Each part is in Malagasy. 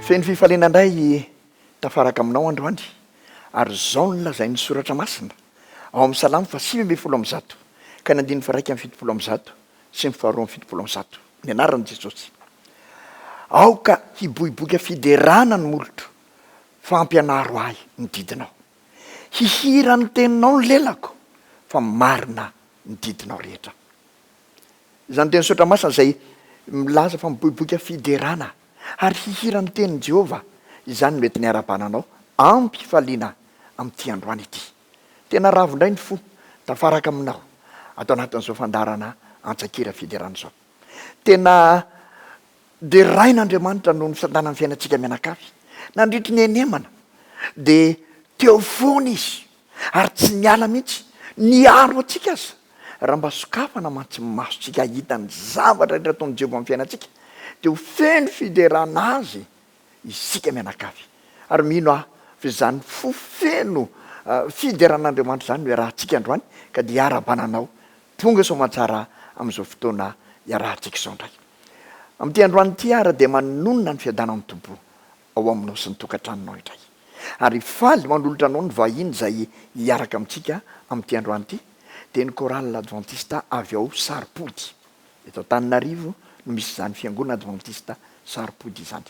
Feno fifaliana indray tafaraka aminao androany, ary izao no lazain'ny Soratra Masina ao amin'ny Salamo faha 119 ka ny andininy faha 171 sy ny faha 172, ny anaran'i Jesosy. Aoka hiboiboika fiderana ny molotro, fa ampianaro ahy ny didinao. Hihira ny teninao ny lelako, fa marina ny didinao rehetra. Izany teny Soratra Masina izay milaza fa miboiboika fiderana ary hihira ny tenin'i Jehovah, izany no entin'ny arahabana anao am-pifaliana amin'ity androany ity. Tena ravo indray ny fo tafaraka aminao ato anatin'izao fandaharana Antsa-kira Fiderana izao. Tena deraina Andriamanitra noho ny fitantanany ny fiainantsika mianakavy. Nandritry ny henemana dia teo foana Izy ary tsy niala mihitsy, niaro antsika aza. Raha mba sokafana mantsy ny masontsika hahita ny zavatra rehetra ataon'i Jehovah amin'ny fiainantsika, dia ho feno fiderana Azy isika mianakavy. Ary mino aho fa izany fo feno fiderana an'Andriamanitra izany no iarahantsika androany, ka dia hiarahabana anao tonga soamantsara amin'izao fotoana iarahantsika izao indray. Amin'ity androany ity ary dia manonona ny fiadanan'ny Tompo ao aminao sy ny tokantranonao indray. Ary faly manolotra anao ny vahiny izay hiaraka amintsika amin'ity androany ity, dia ny Chorale Adventiste avy ao Saropody. Eto Antananarivo no misy izany Fiangonana Advantista Saropody izany.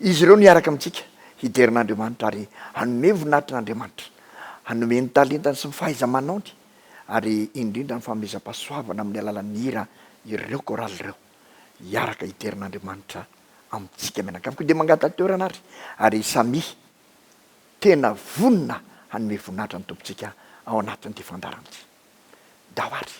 Izy ireo no hiaraka amintsika hidera an'Andriamanitra ary hanome voninahitra an'Andriamanitra, hanome ny talentany sy ny fahaiza-manaony ary indrindra ny fanomezam-pahasoavana amin'ny alalan'ny hira ireo chorale ireo hiaraka hidera an'Andriamanitra amintsika mianakavy. Koa dia mangata-toerana ary ary samia tena vonona hanome voninahitra ny Tompontsika ao anatin'ity fandaharana ity. Ndao ary!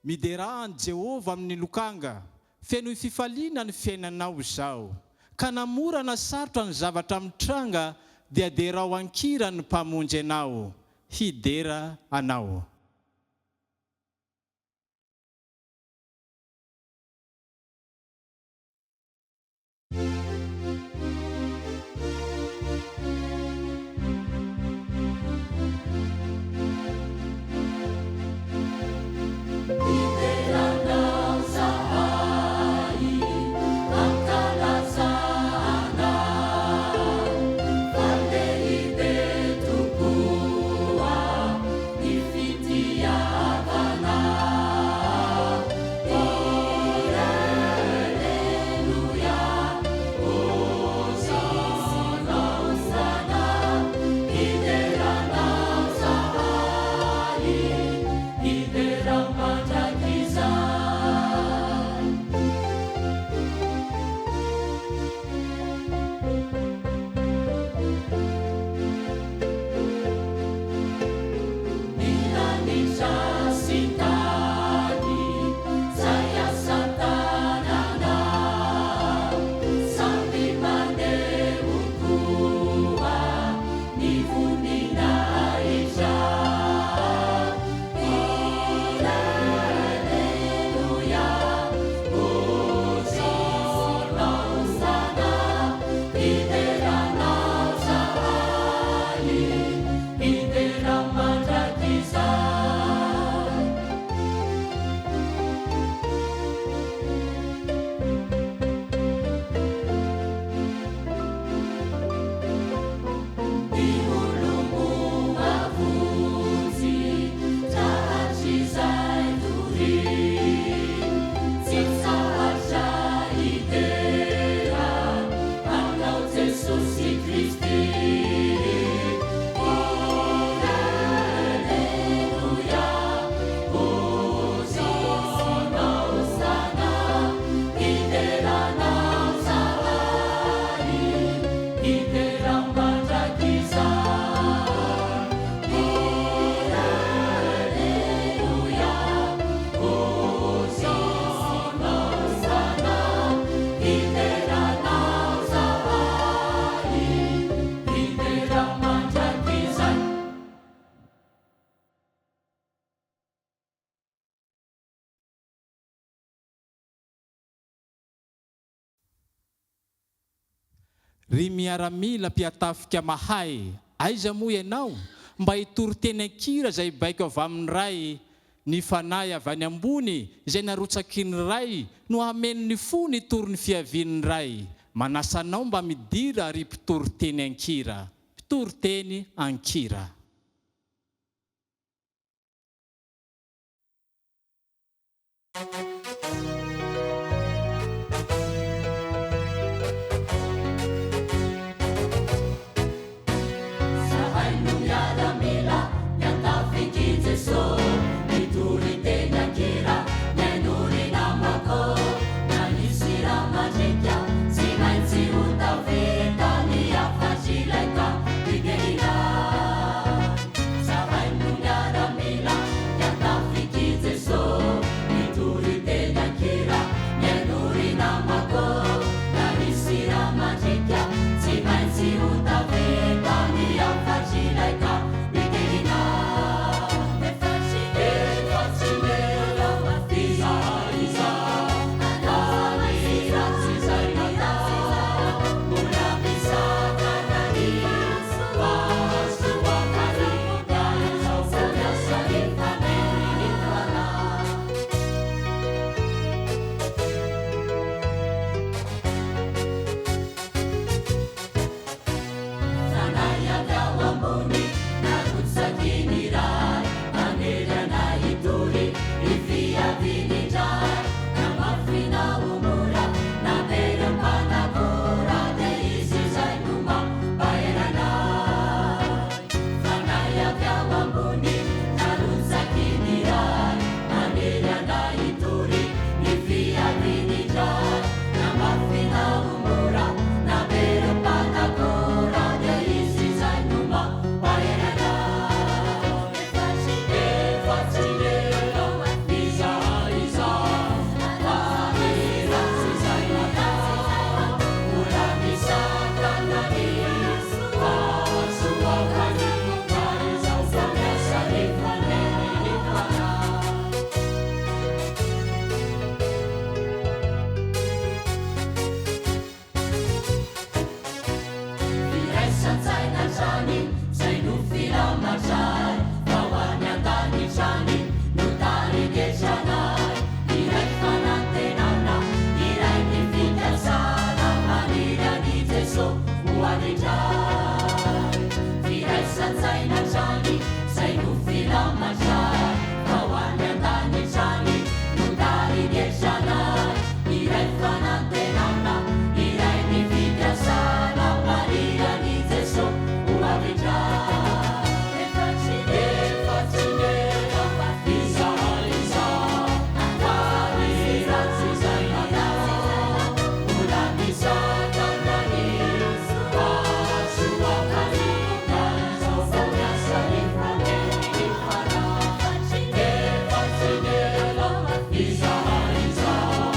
Miderà an'i Jehovah amin'ny lokanga. Fenoy fifaliana ny fiainanao izao. Ka na mora na sarotra ny zavatra mitranga. Dia derao an-kira ny Mpamonjy anao, hidera anao. Ry miaramila mpiatafika mahay, aiza moa ianao? Mba hitory teny an-kira izay baiko avy amin'ny Ray, Ny Fanahy avy any ambony izay narotsaky ny Ray no hameno ny fo nitory ny fiavian'ny Ray. Manasa anao mba midira ry mpitory teny an-kira. Mpitory teny an-kira. Zahay no miaramila miantafik'i Jeso Mitory teny an-kira mihaino ry namako Na hisy ra mandriaka tsy maintsy ho tafita Ny hafatr'ilay kapiteny. Zahay no miaramila, mpiantafik'i Jeso, mitory teny. izay no filamatray, fa ho any an-danitra any no tarigetranay. Iray fanantenana, iray ny fikasana, maniry an'i Jeso ho any indray. Firaisan-tsaina hatrany, izay no filamatray, fa ho any an-danitra any no tarigetranay. Iray fanantenana, iray ny fikasana, maniry an'i Jeso ho avy indray. Efa tsy efa tsy ela izahay izao, fa ny ratsy izay natao, mbola misakana ny fahasoavany, ka izao vao miasa ny herin'ny Fanahy. Efa tsy ela izahay izao,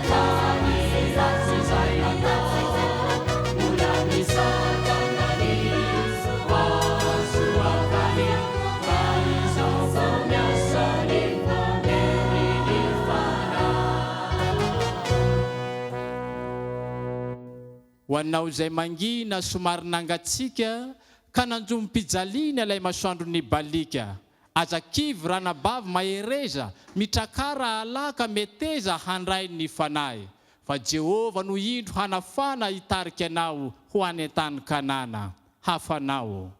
fa ny ratsy izay natao, mbola misakana ny fahasoavany, ka izao vao miasa ny herin'ny Fanahy. Ho anao izay mangina somary nangatsiaka ka nanjomim-pijaliana ilay masoandro nibaliaka. Aza kivy ranabavy mahereza, mitrakà rahalahy ka meteza handray ny Fanahy. Fa Jehovah no indro hanafana hitarika anao ho any an-tany Kanana. Hafanao.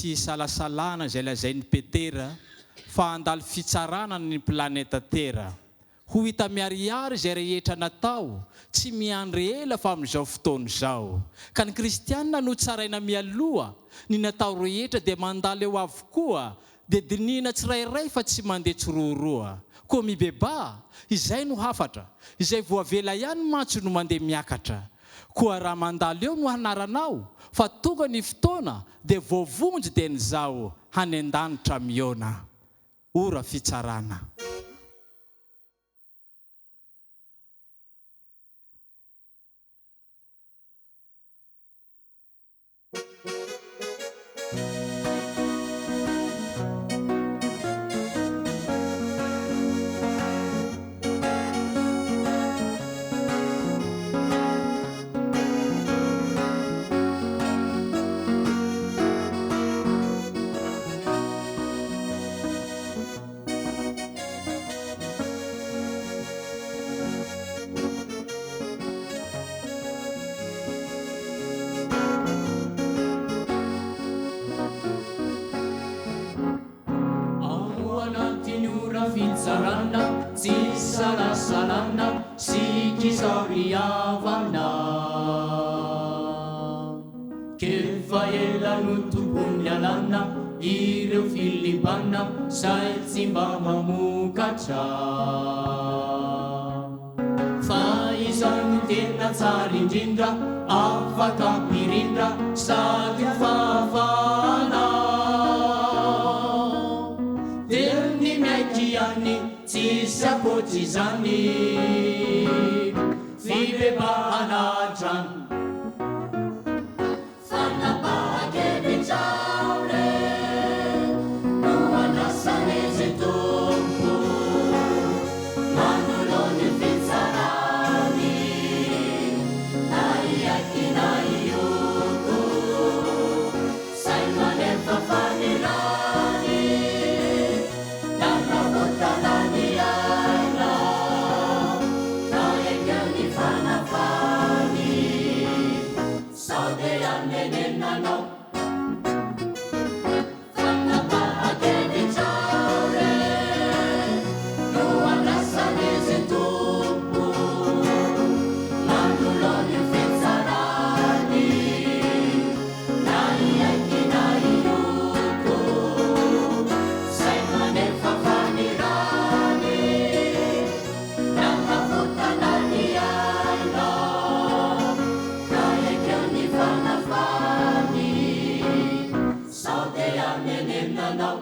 Tsy isalasalana izay lazain'i Petera fa handalo fitsarana ny planeta Tera. Ho hita miharihary izay rehetra natao, tsy miandry ela fa amin'izao fotoana izao. Ka ny kristiana no tsaraina mialoha, ny natao rehetra dia mandalo eo avokoa, dia dinihina tsirairay fa tsy mandeha tsiroaroa. Koa mibebaha, izay no hafatra, izay voavela ihany mantsy no mandeha miakatra. Koa raha mandalo eo no anaranao, fa tonga ny fotoana dia voavonjy dia ny zaho any an-danitra mihaona. Ora fitsarana. Ao anatin'ny ora fitsarana, tsy isalasalana, isika izao ry havana. K'efa ela no tokony nialana ireo filibana izay tsy mba mamokatra. Fa izao no tena tsara indrindra, afaka ampirindra sady ho fahafahana. Dia ny miaiky ihany, tsisy ankoatr'izany, fibebahana hatrany. Fanapahan-kevitra re no andrasan'izy Tompo manoloana ny fitsarany na hiaiky na hioko saino anefa fa ny rany nanavotana ny aina ka ekeo ny fanafany. Sao dia anenenanao fanapahan-kevitra re no andrasan'izy Tompo manoloana ny fitsarany na hiaiky na hioko saino anefa fa ny rany nanavotana ny aina Ka ekeo ny fanafany sao dia anenenanao.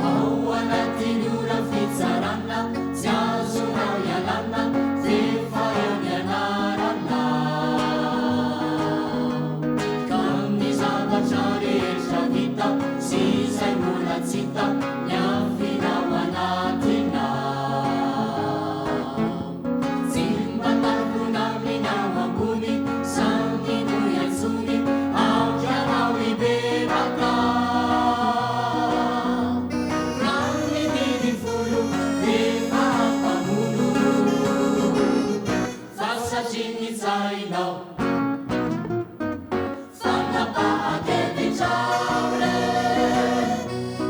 Ao anatin'ny ora fitsarana, tsy azonao ialana, f'efa eo ny anarana. Ka ny zavatra rehetra vita sy izay mbola tsy hita, miafina ao anatinao. Tsy mba takona amin'ny ao ambony, samy no iantsoany, aoka ianao hibebaka. Raha ny didy folo efa hampamono, fa satria nitsahinao. Fanapahan-kevitra re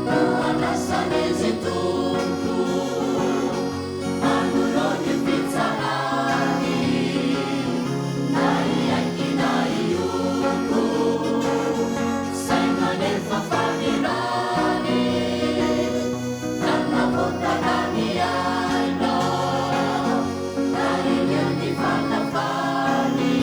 no andrasan'izy Tompo manoloana ny fitsarany na hiaiky na hioko saino anefa fa ny rany nanavotana ny aina na ekeo ny fanafany.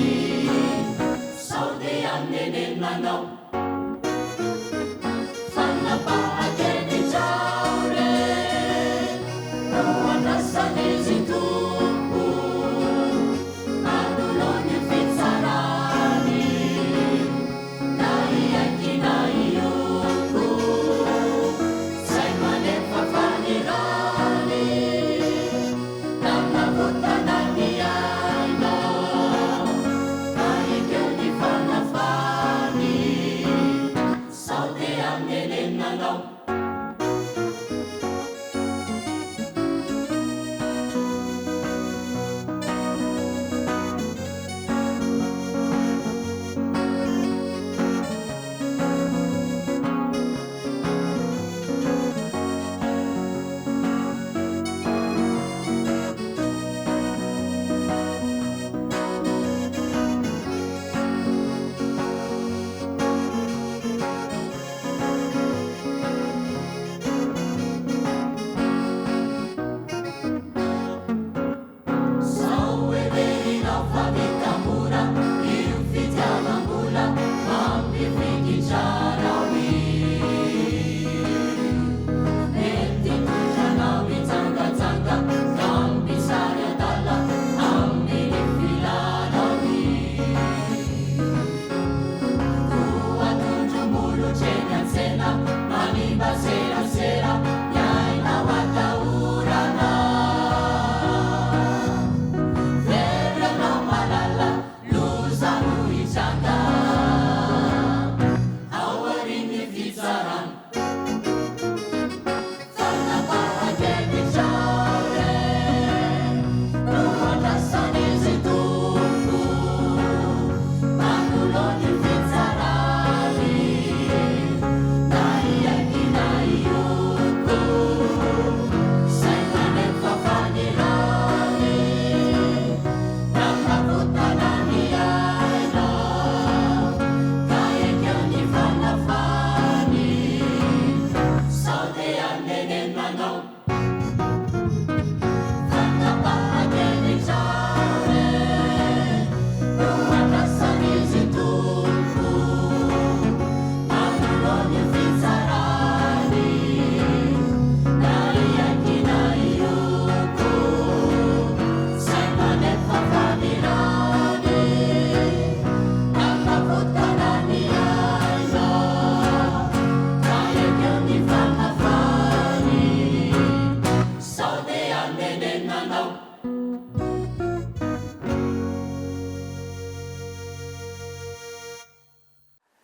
Anao.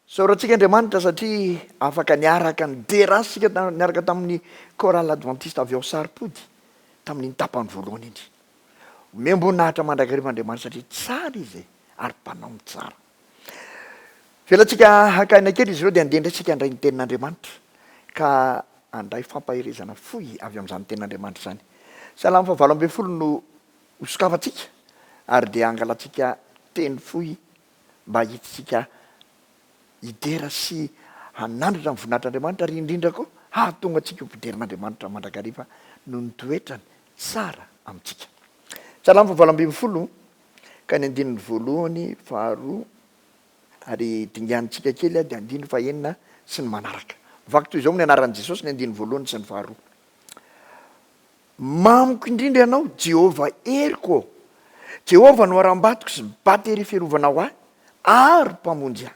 Isaorantsika Andriamanitra satria afaka niaraka nidera Azy isika niaraka tamin'ny Chorale Adventiste avy ao Saropody tamin'iny tapany voalohany iny. Omem-boninahitra mandrakariva Andriamanitra satria tsara Izy e, ary mpanao ny tsara. Avelantsika haka aina kely izy ireo dia andeha indray isika handray ny tenin'Andriamanitra ka handray fampaherezana fohy avy amin'izany tenin'Andriamanitra izany. Salamo fahavalo ambinifolo no hosokafantsika ary dia hangalantsika teny fohy mba hiditsika hidera sy hanandratra ny voninahitr'Andriamanitra ary indrindra koa hahatonga antsika ho mpideran'Andriamanitra mandrakariva noho ny toetrany tsara amintsika. Salamo fahavalo ambinifolo ka ny andininy voalohany, faharoa ary dinganintsika kely dia andininy fahenina sy ny manaraka. Mivaky toy izao amin'ny anaran'i Jesosy ny andininy voalohany sy ny faharoa. Mamiko indrindra ianao, Jehovah heriko ô! Jehovah no harambatoko sy bateria fiarovana ho ahy ary mpamonjy ahy.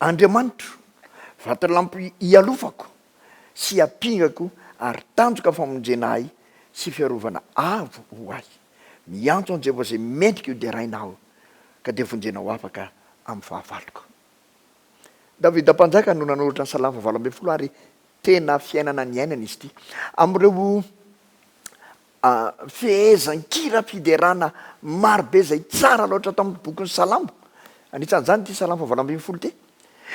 Andriamanitro, vatolampy ialofako sy ampingako ary tanjoka famonjena ahy sy fiarovana avo ho ahy. Miantso an'i Jehovah izay mendrika hoderaina aho, ka dia vonjena ho afaka amin'ny fahavaloko. Davida Mpanjaka no nanoratra ny Salamo fahavalo ambinifolo ary tena fiainana niainana izy ity. Amin'ireo fehezan-kira fiderana maro be izay tsara loatra tao amin'ny bokin'ny Salamo, anisan'izany ity Salamo fahavalo ambinifolo ity,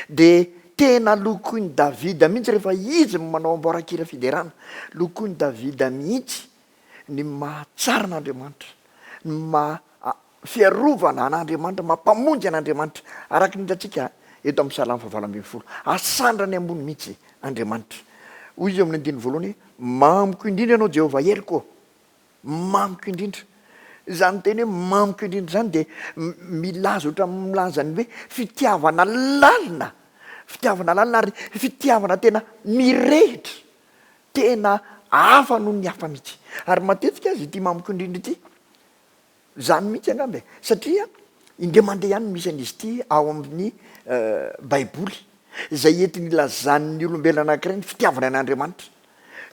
dia tena lokoin'i Davida mihitsy rehefa izy no manao amboaran-kira fiderana. Lokoin'i Davida mihitsy ny maha tsara an'Andriamanitra, ny maha fiarovana an'Andriamanitra, maha mpamonjy an'Andriamanitra, araka ny hitantsika eto amin'ny Salamo fahavalo ambinifolo. Asandrany ambony mihitsy Andriamanitra. Hoy izy eo amin'ny andininy voalohany hoe, Mamiko indrindra Ianao Jehovah heriko ô! Mamiko indrindra. Izany teny hoe mamiko indrindra izany dia milaza ohatran'ny milaza ny hoe fitiavana lalina, fitiavana lalina ary fitiavana tena mirehitra. Tena hafa noho ny hafa mihitsy. Ary matetika aza ity mamiko indrindra ity, izany mihitsy angamba e, satria indray mandeha ihany no misy an'izy ity ao amin'ny Baiboly, izay entiny ilazan'ny olombelona anankiray ny fitiavany an'Andriamanitra.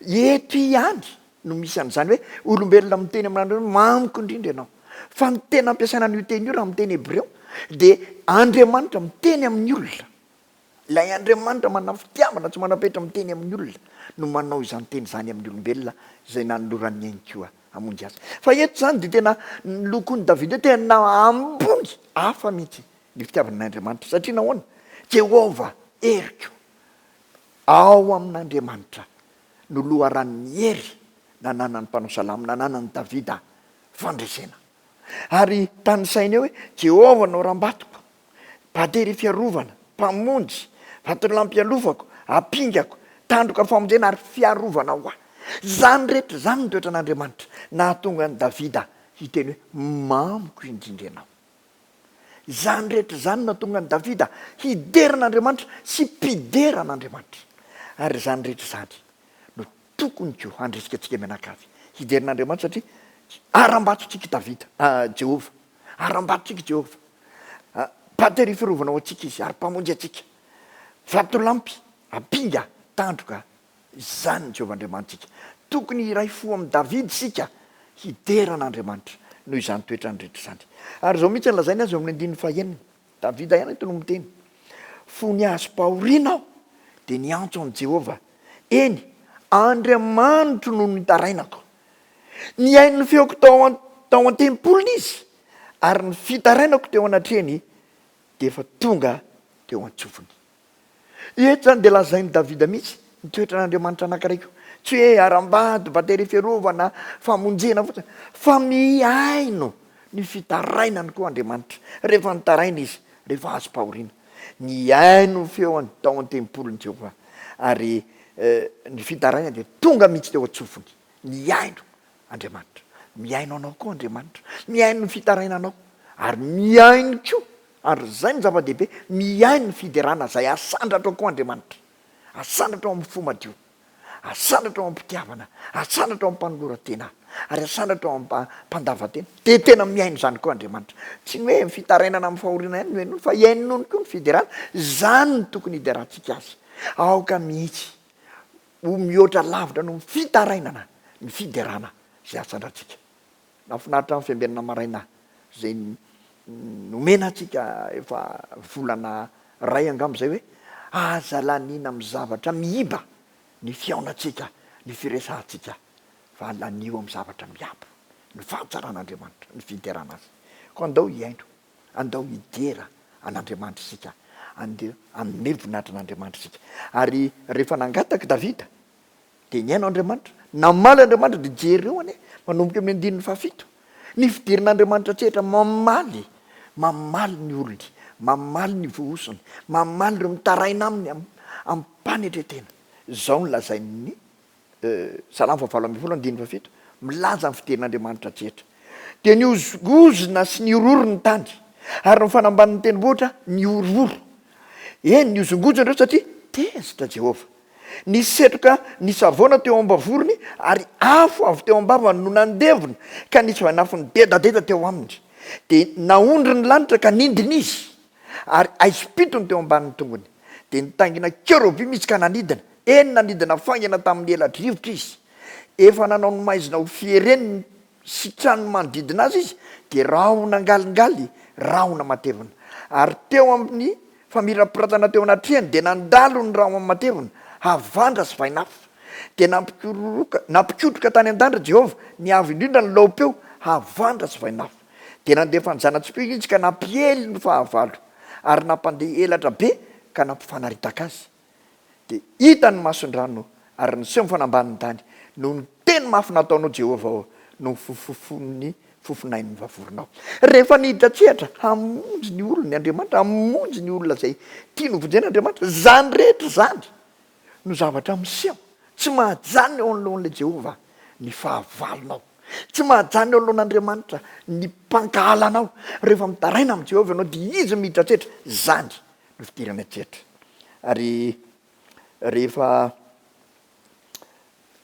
Eto ihany no misy an'izany hoe olombelona miteny amin'Andriamanitra hoe mamiko indrindra ianao. Fa ny tena ampiasaina an'io teny io raha amin'ny teny hebreo dia Andriamanitra miteny amin'ny olona. Ilay Andriamanitra manana fitiavana tsy manam-petra miteny amin'ny olona no manao izany teny izany amin'ny olombelona izay nanolorany ny ainy koa hamonjy azy. Fa eto izany dia tena ny lokon'i Davida eo tena ambony hafa mihitsy ny fitiavana an'Andriamanitra. Satria nahoana? Jehovah heriko. Ao amin'Andriamanitra no loharanon'ny hery nananan'ny mpanao salamo, nananan'i Davida fandresena. Ary tanisainy eo hoe, Jehovah no oram-batoko, bateria fiarovana, mpamonjy, vatolampy-ialofako, ampingako, tandroka famonjena ary fiarovana ho ahy. Izany rehetra izany no toetran'Andriamanitra nahatonga an'i Davida hiteny hoe, Mamiko indrindra ianao. Izany rehetra izany no nahatonga an'i Davida hidera an'Andriamanitra sy mpidera an'Andriamanitra. Ary izany rehetra izany no Tokony koa handrisika antsika mianakavy hidera an'Andriamanitra satria harambatontsika i Davida, Jehovah. Harambatontsika i Jehovah. Mpatery fiarovana ho antsika izy ary Mpamonjy antsika. Vatolampy, ampinga, tandroka, izany ny Jehovah Andriamanitsika. Tokony hiray fo amin'i Davida isika hidera an'Andriamanitra noho izany toetrany rehetra izany. Ary izao mihitsy no lazainy azy eo amin'ny andininy fahenina. Davida ihany eto no miteny, Fony azom-pahoriana aho, dia niantso an'i Jehovah, eny, Andriamanitro no nitarainako. Nihaino ny feoko tao an, tao an-tempoliny Izy, ary ny fitarainako teo anatrehany dia efa tonga teo an-tsofiny. Eto izany dia lazain'i Davida mihitsy ny toetran'Andriamanitra anankiray koa. Tsy hoe harambato, bateria fiarovana, famonjena fotsiny, fa mihaino ny fitarainany koa Andriamanitra. Rehefa nitaraina izy, rehefa azom-pahoriana, nihaino ny feony tao an-tempoliny Jehovah, ary ny fitarainany dia tonga mihitsy teo an-tsofiny. Nihaino Andriamanitra. Mihaino anao koa Andriamanitra. Mihaino ny fitarainanao, ary mihaino koa Ary izay no zava-dehibe, mihaino ny fiderana izay asandratrao koa Andriamanitra. Asandratrao amin'ny fo madio, asandratrao amim-pitiavana, asandratrao amim-panoloran-tena, ary asandratrao amim-pandavan-tena. Dia tena mihaino izany koa Andriamanitra. Tsy ny hoe ny fitarainana amin'ny fahoriana ihany no henoiny, fa henoiny koa ny fiderana. Izany no tokony hiderantsika Azy. Aoka mihitsy ho mihoatra lavitra noho ny fitarainana ny fiderana izay asandratsika. Nahafinaritra ny fiambenana maraina izay nomena antsika efa volana iray angamba izay hoe aza laniana amin'ny zavatra miiba ny fihaonantsika, ny firesahantsika fa lanio amin'ny zavatra miabo, ny fahatsaran'Andriamanitra, ny fiderana Azy. Koa andao hihaino, andao hidera an'Andriamanitra isika, andeha hanome voninahitra an'Andriamanitra isika. Ary rehefa nangataka Davida, Dia nihaino Andriamanitra. Namaly Andriamanitra, dia jereo anie, manomboka eo amin'ny andininy fahafito, ny fidiran'Andriamanitra an-tsehatra mamaly, mamaly ny olony, mamaly ny voahosony, mamaly ireo mitaraina aminy amim-panetren-tena. Izao no lazain'ny Salamo fahavalo ambinifolo andininy fahafito, milaza ny fidiran'Andriamanitra an-tsehatra. Dia nihozongozona sy nihorohoro ny tany, ary ny fanambanin'ny tendrombohitra nihorohoro. Eny, nihozongozona ireo satria tezitra Jehovah. Nisy setroka nisavoana teo am-bavorony, ary afo avy teo am-bavany no nandevona, ka nisy vainafo nidedadeda teo aminy. Dia naondro ny lanitra ka nidina izy, ary haizim-pito no teo ambanin'ny tongony. Dia nitaingina kerobima izy ka nanidina, eny, nanidina faingana tamin'ny ela-drivotra izy. Efa nanao ny maizina ho fiereny sy trano manodidina azy izy, dia rahona angalingaly, rahona matevina. Ary teo amin'ny famirapiratana teo anatrehany dia nandalo ny rahona matevina, havandra sy vainafo. Dia nampikororoka, nampikotroka tany an-danitra Jehovah, ny Avo Indrindra nilaom-peo, havandra sy vainafo. Dia nandefa ny zana-tsipìka izy ka nampiely ny fahavalo, ary nampandeha elatra be ka nampifanaritaka azy. Dia hita ny mason-drano ary niseho ny fanambanin'ny tany, noho ny teny mafy nataonao, Jehovah ô, noho ny fofofon'ny fofonain'ny vavoronao. Rehefa niditra an-tsehatra hamonjy ny olony Andriamanitra, hamonjy ny olona izay tiany hovonjena Andriamanitra, izany rehetra izany no zavatra miseho. Tsy mahajanona eo anoloan'ilay Jehovah ny fahavalonao. Tsy mahajanona eo anoloan'Andriamanitra ny mpankahala anao. Rehefa mitaraina amin'i Jehovah ianao, dia Izy no miditra an-tsehatra. Izany no fidirany an-tsehatra. Ary rehefa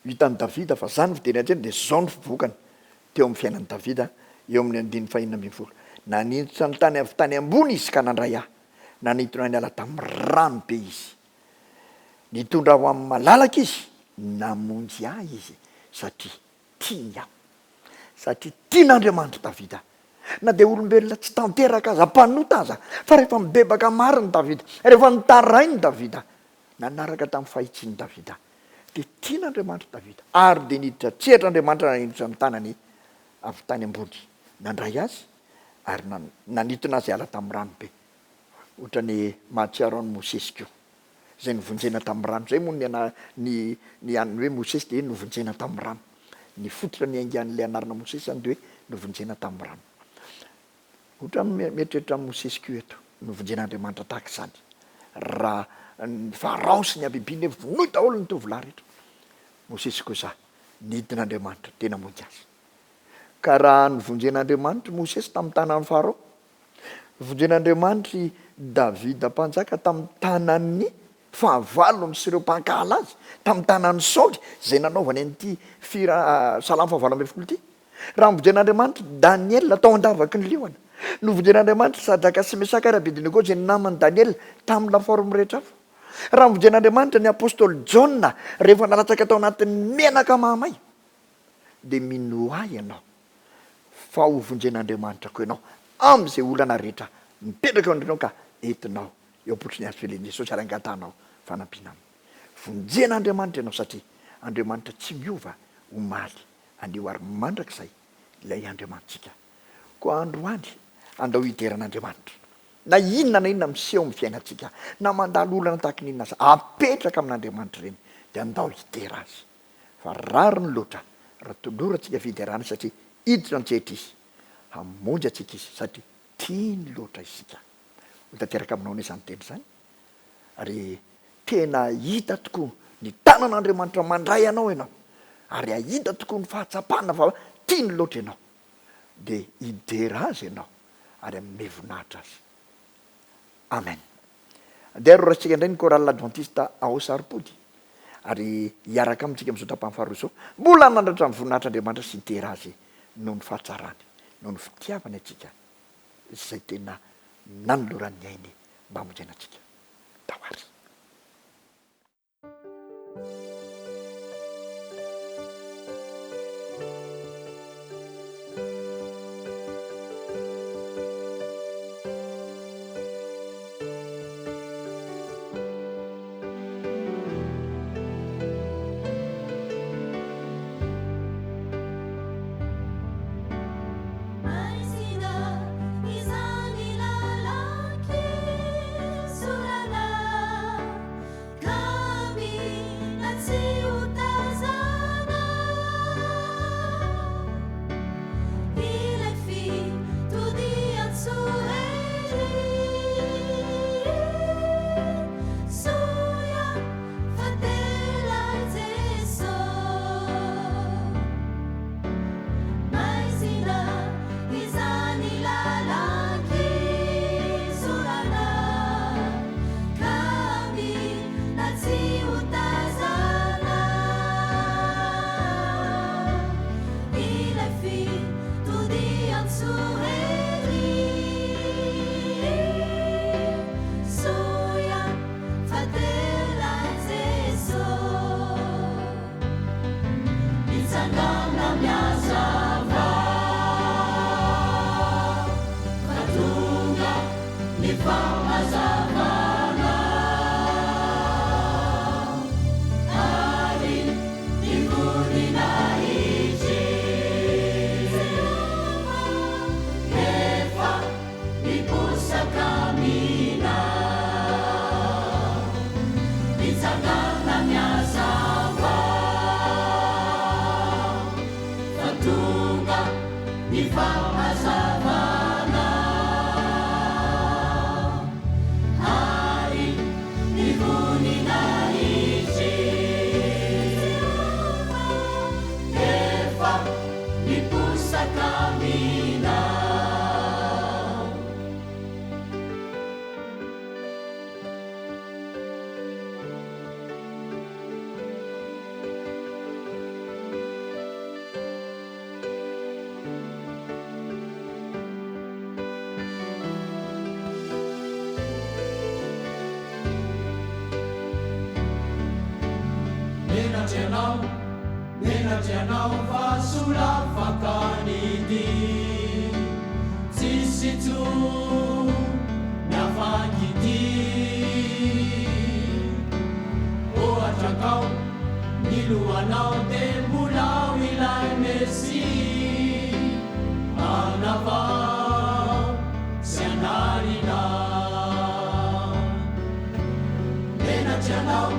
hitan'i Davida fa izany no fidirany an-tsehatra, dia izao no vokany teo amin'ny fiainan'i Davida, eo amin'ny andininy fahenina ambinifolo, Nanintotra ny tany avy tany ambony izy ka nandray ahy, nanintona ahy niala tamin'ny rano be izy. Nitondra ahy ho amin'ny malalaka izy, namonjy ahy izy, satria tiany aho. Satria tian'Andriamanitra Davida. Na dia olombelona tsy tanteraka aza, mpanota aza, fa rehefa mibebaka marina Davida, rehefa nitaraina Davida, nanaraka tamin'ny fahitsian'i Davida, dia tian'Andriamanitra Davida, ary dia niditra an-tsehatra Andriamanitra nanindritra ny tanany avy tany ambony, nandray azy ary nanintona azy hiala tamin'ny rano be. Ohatran'ny mahatsiaro an'i Mosesy koa. izay novonjena tamin'ny rano. Izay moa ny ana, ny, ny an'ny hoe Mosesy dia hoe novonjena tamin'ny rano. Ny fototra niaingan'ilay anarana Mosesy izany dia hoe novonjena tamin'ny rano. Ohatran'ny mieritreritra an'i Mosesy koa eto, novonjen'Andriamanitra tahaka izany. Raha ny Farao sy ny habibiany hoe vonoy daholo ny tovolahy rehetra. Mosesy kosa nidin'Andriamanitra dia namonjy azy. Ka raha novonjen'Andriamanitra i Mosesy tamin'ny tanan'i Farao, Novonjen'Andriamanitra i Davida Mpanjaka tamin'ny tanan'ny fahavalony sy ireo mpankahala azy, tamin'ny tanan'i Saoly, izay nanaovany an'ity fira Salamo fahavalo ambinifolo ity. Raha novonjen'Andriamanitra i Daniela tao an-davaky ny liona. Novonjen'Andriamanitra i Sadraka sy Mesaka ary Abednego izay naman'i Daniela tamin'ny lafaoro mirehitra afo. Raha novonjen'Andriamanitra ny apostoly Jaona rehefa nalatsaka tao anatin'ny menaka mahamay, dia minoa ahy ianao fa ho vonjen'Andriamanitra koa ianao amin'izay olana rehetra mipetraka eo anoloanao ka entinao eo am-potry ny hazo fijalian'i Jesosy ary angatahanao fanampiana aminy. Vonjen'Andriamanitra ianao satria Andriamanitra tsy miova omaly, anio ary mandrakizay ilay Andriamanitsika. Koa androany andao hidera an'Andriamanitra. Na inona na inona miseho amin'ny fiainantsika, na mandalo olana tahaka ny inona aza, apetraka amin'Andriamanitra ireny dia andao hidera Azy. Fa rariny loatra raha tolorantsika fiderana satria hiditra an-tsehatra Izy, hamonjy antsika Izy satria tiany loatra isika. Ho tanteraka aminao anie izany teny izany ary tena hahita tokoa ny tanan'Andriamanitra mandray anao ianao ary hahita tokoa ny fahatsapana fa tiany loatra ianao dia hidera Azy ianao ary hanome voninahitra Azy. Amen. Andeha ary horaisintsika indray ny chorale adventiste ao Saropody ary hiaraka amintsika amin'izao tapany faharoa izao. Mbola hanandratra ny voninahitr'Andriamanitra sy hidera Azy noho ny fahatsarany, noho ny fitiavany antsika izay tena nanolorany ny ainy mba hamonjena antsika. Tao ary. fahazavana ary ny voninahitr'i Jehovah efa miposaka aminao. Menatra ianao, menatra ianao fa solafaka ny dia. Tsisy intsony ny afak'ity. Ohatra kao ny lohanao dia mbola ao ilay Mesia anavao sy anarina. Menatra ianao,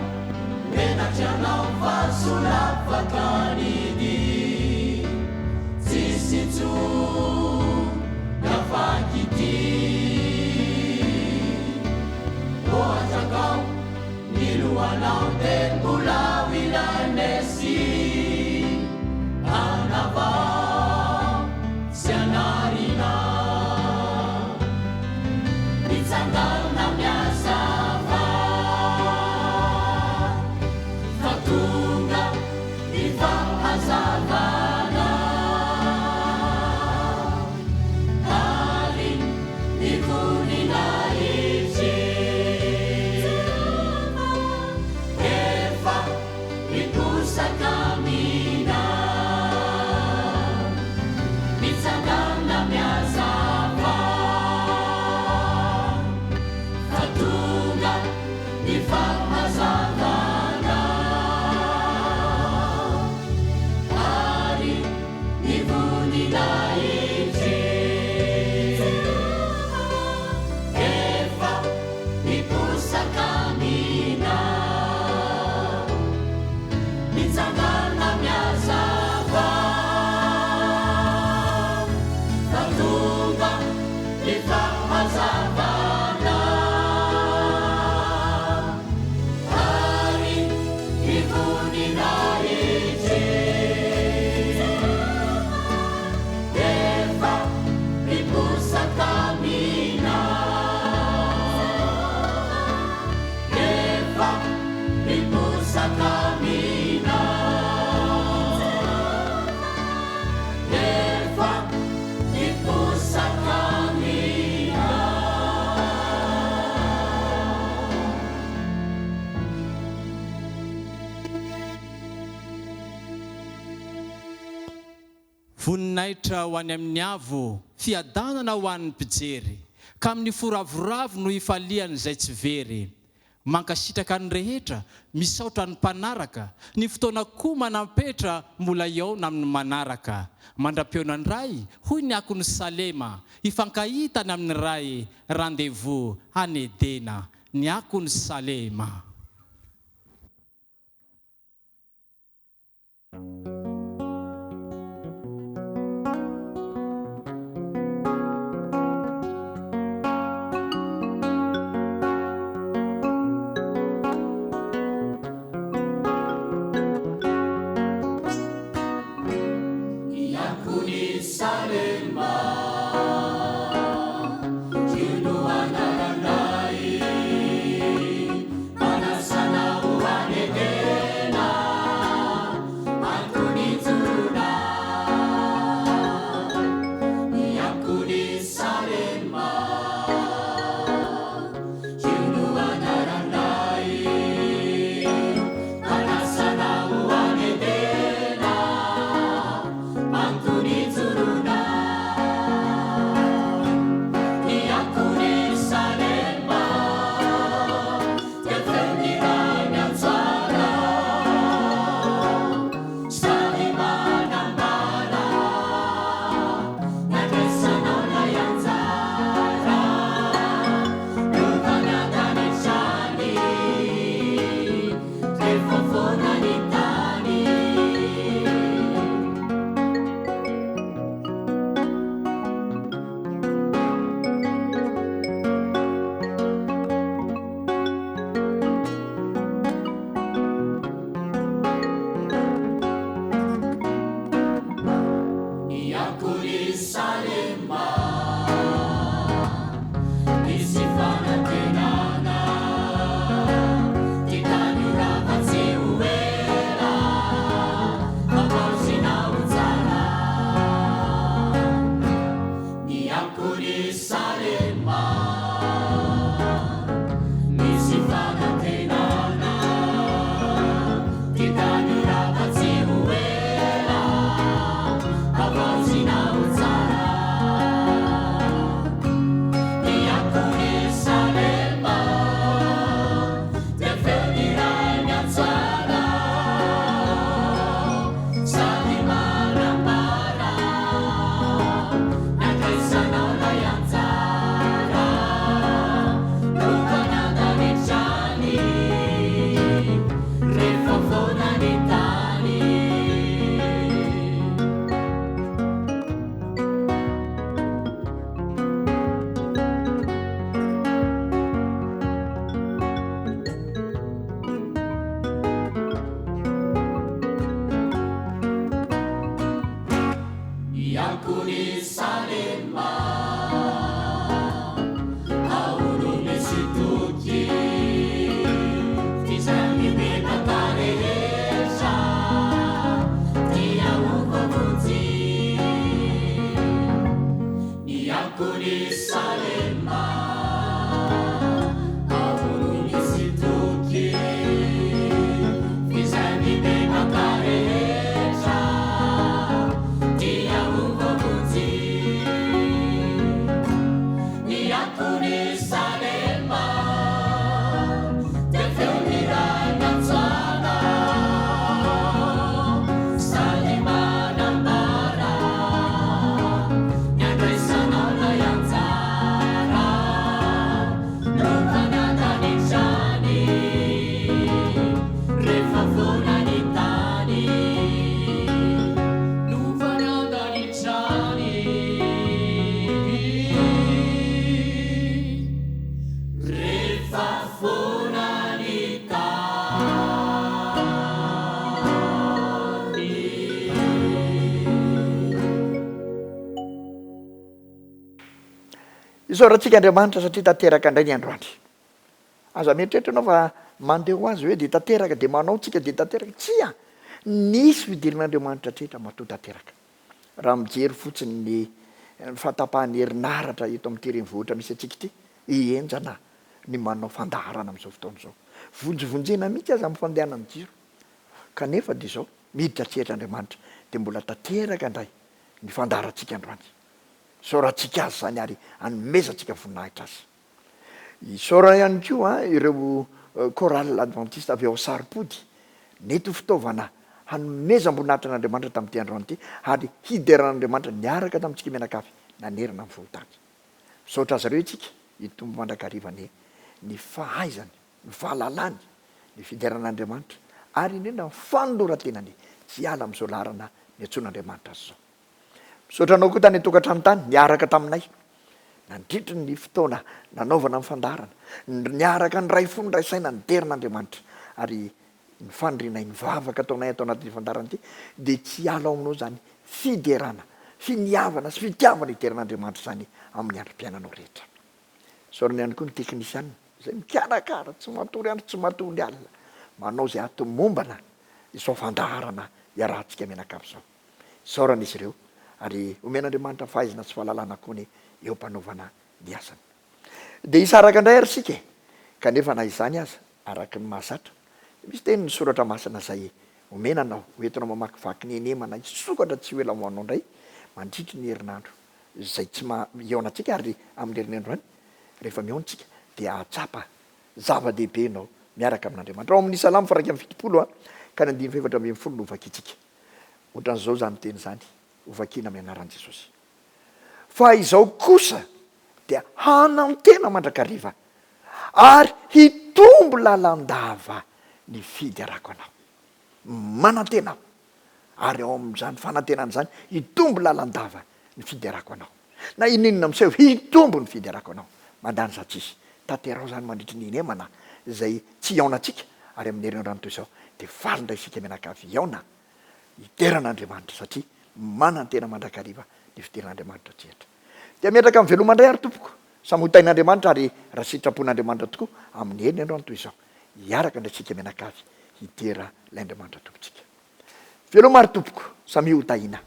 menatra ianao fa solafaka ny dia. Tsisy intsony ny afak'ity. Ohatra kao Ny lohanao dia mbola ho ilay Mesia hanavao sy hanarina. Mitsangana mihazava fa tonga ny fahazavana ary ny voninahitr'i Jehovah efa miposaka aminao. Mitsangana mihazava fa tonga ny fahazavana ary ny voninahitr'i Jehovah efa miposaka aminao. Mitsangana mihazava fa tonga ny fahazavana ary ny voninahitr'i Jehovah efa miposaka aminao. Efa miposaka aminao. Efa miposaka aminao. Voninahitra ho any amin'ny Avo, fiadanana ho an'ny mpijery, ka amin'ny fo ravoravo no hifalian'izay tsy very. Mankasitraka ny rehetra, misaotra ny mpanaraka, ny fotoana koa manampetra mbola hihaona amin'ny manaraka. Mandra-pihaona indray, hoy ny akon'i Salema, hifankahita any amin'ny Ray, rendez-vous any Edena. Ny akon'i Salema. Iakoni Salema, io no anaranay. Salema, ao no misy toky, f'izay mibebaka rehetra dia ho voavonjy. Ny akon'i Salema, ao no misy toky, f'izay mibebaka rehetra dia ho voavonjy. Ny akon'i Salema, dia feon'ny Ray niantsoana, Salema nambara, ny andraisanao ilay anjara, lovana an-danitra any, rehefa foana ny tany. Lovana an-danitra any, rehefa foana ny tany. Isaorantsika Andriamanitra satria tanteraka indray ny androany. Aza mieritreritra ianao fa mandeha ho azy hoe dia tanteraka dia manao tsika dia tanteraka. Tsia! Nisy fidiran'Andriamanitra hatreto matoa tanteraka. Raha mijery fotsiny ny fahatapahan'ny herinaratra eto amin'ity renivohitra misy antsika ity, henjana ny manao fandaharana amin'izao fotoana izao. Vonjivonjena mihitsy aza amin'ny fandehanan'ny jiro. Kanefa dia izao, miditra an-tsehatra Andriamanitra dia mbola tanteraka indray ny fandaharantsika androany. Isaorantsika Azy izany ary anomezantsika voninahitra Azy. Isaorana ihany koa ireo chorale adventiste avy ao Saropody nety ho fitaovana hanomezam-boninahitra an'Andriamanitra tamin'ity androany ity ary hiderana an'Andriamanitra niaraka tamintsika mianakavy nanerana ny vohon-tany. Misaotra azy ireo isika hitombo mandrakariva anie ny fahaizany, ny fahalalany, ny fiderana an'Andriamanitra ary indrindra ny fanoloran-tenany tsy hiala amin'izao laharana niantsoan'Andriamanitra azy izao. Misaotra anao koa tany an-tokantrano tany niaraka taminay nandritry ny fotoana nanaovana ny fandaharana, niaraka niray fo niray saina nidera an'Andriamanitra ary ny fanirianay ny vavaka ataonay ato anatin'ity fandaharana ity dia tsy hiala ao aminao izany fiderana, finiavana sy fitiavana hidera an'Andriamanitra izany amin'ny androm-piainanao rehetra. Isaorana ihany koa ny teknisiana izay mikarakara tsy matory andro tsy matory alina manao izay hahatomombana izao fandaharana iarahantsika mianakavy izao. Isaorana izy ireo ary omen'Andriamanitra fahaizana sy fahalalana koa anie eo am-panaovana ny asany. Dia hisaraka indray ary isika e! Kanefa na izany aza, araka ny mahazatra, dia misy teny ny Soratra Masina izay omena anao ho entinao mamakivaky ny henemana hisokatra tsy ho ela ho anao indray mandritry ny herinandro izay tsy maha hihaona antsika ary amin'ny herinandro any rehefa mihaona isika dia hahatsapa zava-dehibe ianao miaraka amin'Andriamanitra. Ao amin'ny Salamo faha 71 ka ny andininy faha 14 no hovakintsika. Ohatran'izao izany teny izany, hovakiana amin'ny anaran'i Jesosy. Fa izao kosa dia hanantena mandrakariva ary hitombo lalandava ny fiderako anao. Manantena aho, ary ao amin'izany fanantenana izany hitombo lalandava ny fiderako anao. Na inon'inona miseho, hitombo ny fiderako anao. Mandany za tsisy. Tanteraho izany mandritry ny inemana izay tsy hihaonantsika ary amin'ny herinandro toy izao dia faly indray isika mianakavy hihaona hidera an'Andriamanitra satria manantena mandrakariva ny fideran'Andriamanitra tsehatra. Dia miatraka amin'ny veloma indray ary tompoko. Samy ho tahin'Andriamanitra ary raha sitrapon'Andriamanitra tokoa amin'ny herinandro toy izao hiaraka indray isika mianakavy hidera ilay Andriamanitra Tompontsika. Veloma ary tompoko, samia ho tahiana.